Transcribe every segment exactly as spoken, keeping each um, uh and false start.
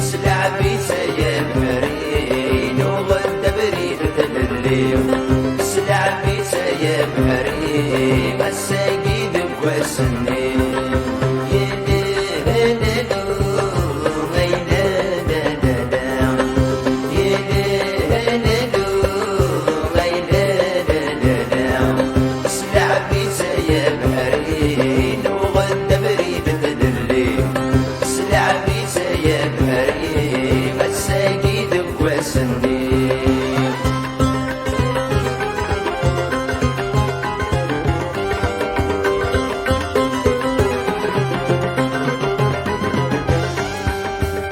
Slɛeb-itt ay abeḥri, nuɣ-d abrid n tlelli. Slɛeb-itt ay abeḥri, ass-agi deg wass-nni. Slɛeb-itt ay abeḥri, nuɣ-d abrid n tlelli. Slɛeb-itt ay abeḥri, ass-agi deg wass-nni.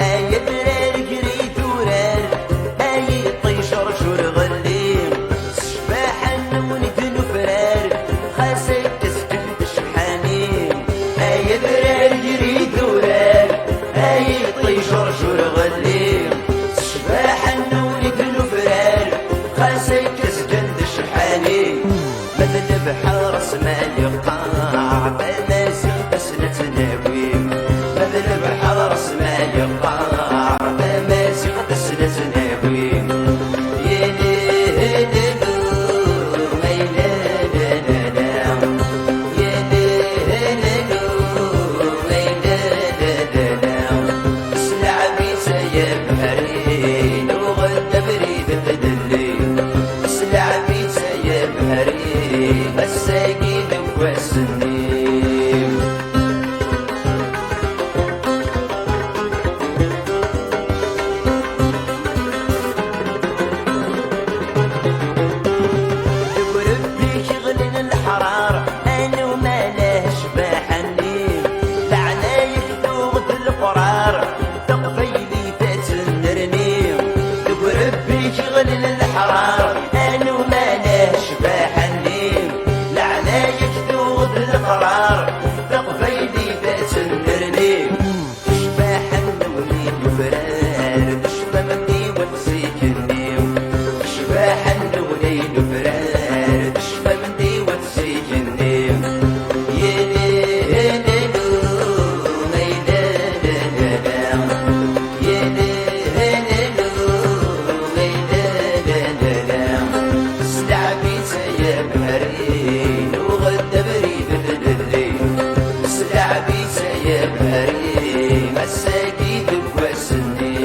Ay adrar ger idurar, ay iṭij rjur ɣelli, s ccbaḥa-nwen d nufrar, xas akka zgan d ccebḥani. Ay adrar ger idurar, ay iṭij rjur ɣelli, s ccbaḥa-nwen d nufrar, xas akka zgan d ccebḥani. Ma d lebḥer asma yeqqar, tamaziɣt asna ttnawi. Ma d lebḥer asma yeqqar, tamaziɣt asna ttnawi. Yelehelu, ay la la la la. Yelehelu, ay la la la la. Slɛeb-itt ay abeḥri, nuɣ-d abrid n tlelli. Slɛeb-itt ay abeḥri, ass-agi deg wass-nni. Deg urebbi-k ɣlin leḥrar, anwa ma leh ccbaḥa-nni. Leɛnaya-k tuɣ-d leqrar, taqbaylit ad tennerni. Deg urebbi-k ɣlin leḥrar, anwa ma leh ccbaḥa-nni. Leɛnaya-k tuɣ-d leqrar, taqbaylit ad tennerni. Ccbaḥa-nwen i nufrar, tecfam-d i wat zik-nni. Ccbaḥa-nwen i nufrar, tecfam-d i wat zik-nni. Yelehelu, ay la la la la. Yelehelu, ay la la la la. Slɛeb-itt ay abeḥri, nuɣ-d abrid n tlelli. Slɛeb-itt ay abeḥri, ass-agi deg wass-nni.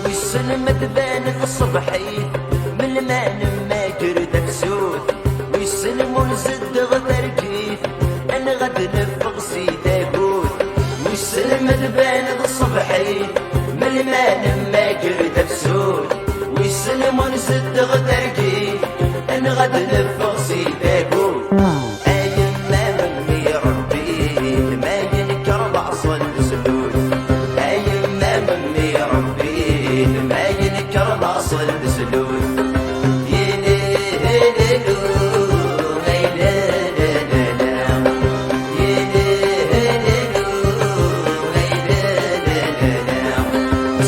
Wissen ma tban tṣebḥit, melmi nemmager tafsut. Wissen ma ur nzeddeɣ targit, anɣa ad neffeɣ si tagut. Wissen ma tban tṣebḥit, melmi nemmager tafsut. Wissen ma ur nzeddeɣ targit, anɣa ad neffeɣ si tagut. A yemma memmi Rebbi, ma yenker laṣel d zlud. A yemma memmi Rebbi, ma yenker laṣel d zlud. Yelehelu, ay la la la la. Yelehelu, ay la la la la.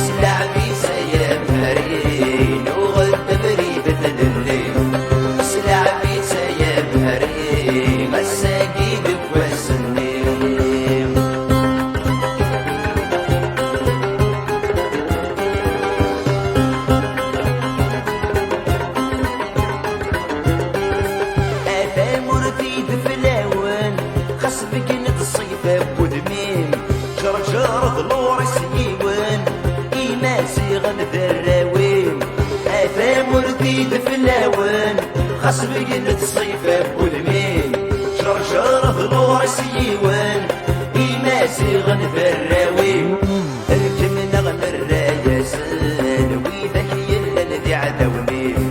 Slɛeb-itt ay abeḥri, nuɣ-d abrid n tlelli. Slɛeb-itt ay abeḥri, ass-agi deg wass-nni. A tamurt i d fell-awen, xas beggen-d ṣṣifa n wudem-im, ǧerǧer d lewṛis yiwen, imaziɣen d arraw-im. A tamurt i d fell-awen, xas beggen-d ṣṣifa n wudem-im, ǧerǧer d lewṛis yiwen, imaziɣen d arraw-im. Lkem-nneɣ nerra-yasen, widak yellan d iɛdawen-im.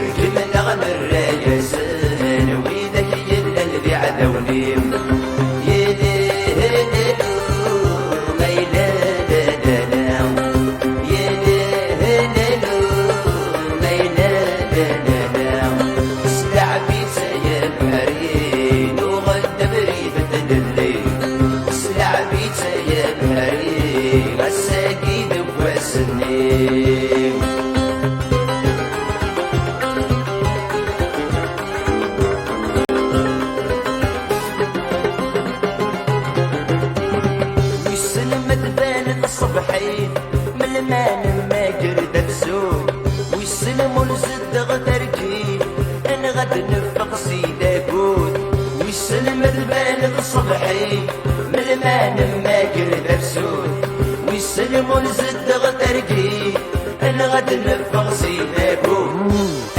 Lkem-nneɣ nerra-yasen, widak yellan d iɛdawen-im. Yelehelu, ay la la la la. Yelehelu, ay la la la la. Slɛeb-itt ay abeḥri, Si dabut, wissen ma tban d ṣṣebḥi, melma nemmager d afsut, wissen ma nzeddeɣ targit, anɣa d-neffeɣ si dabut.